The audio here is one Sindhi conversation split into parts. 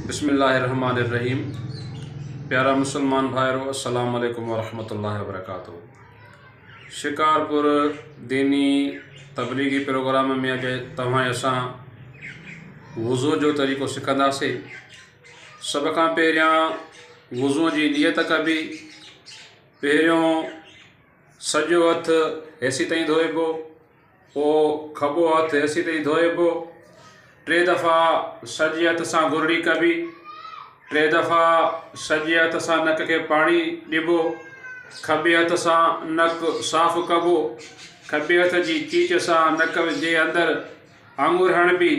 بسم الله الرحمن الرحيم پيارا مسلمان ڀائرو السلام عليڪم ورحمة الله وبرڪاته شڪارپور ديني تبليغي پروگرام ۾ اڄ توهان اسان وضو جو طريقو سکنداسين. سڀ کان پهريان وضو جي نيت ڪبي. پهريون سڄو هٿ هيسي تائين ڌوئبو، پوء کٻو هٿ هيسي تائين ڌوئبو. ٽي دفعا سڄي هٿ سان گرڙي ڪبي، ٽي دفعا سڄي هٿ سان نڪ کي پاڻي ڏبو، کٻي هٿ سان نڪ صاف ڪبو، کٻي هٿ جي چيچ سان نڪ جي اندر آڱر هڻبي.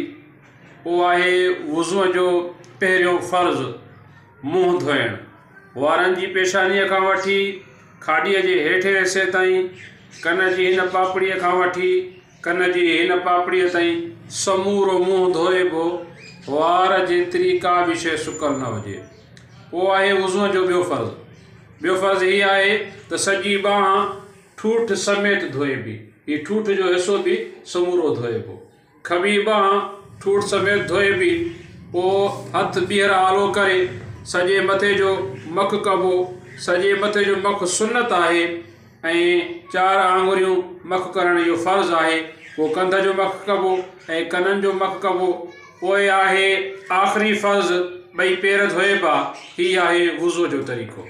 اهو آهي وضوء جو پهريون فرض، منهن ڌوئڻ. وارن جي پيشانيء کان وٺي کاڏيء جي هيٺين حصي تائين، ڪن جي هن پاپڙيء کان وٺي ڪن جي هن پاپڙيء تائين سمورو منهن ڌوئبو، وار جيتري ڪا به شيء سڪل نه هجي. اهو آهي وضوء جو ٻيو فرض. ٻيو فرض هي آهي ته سڄي ٻانهن ٺوٺ سميت ڌوئبي. هي ٺوٺ جو حصو به سمورو ڌوئبو. کٻي ٻانهن ٺوٺ سميت ڌوئبي، پوء هٿ ٻيهر آلو ڪري سڄي مٿي جو مک ڪبو. سڄي مٿي جو مک سنت آهي ۽ چار آڱريون مک ڪرڻ اهو فرض آهي. پوء ڪنڌ جو مک ڪبو ۽ ڪنن جو مک ڪبو. پوء آهي آخري فرض ٻئي پير ڌوئبا. هي آهي وضوء جو طريقو.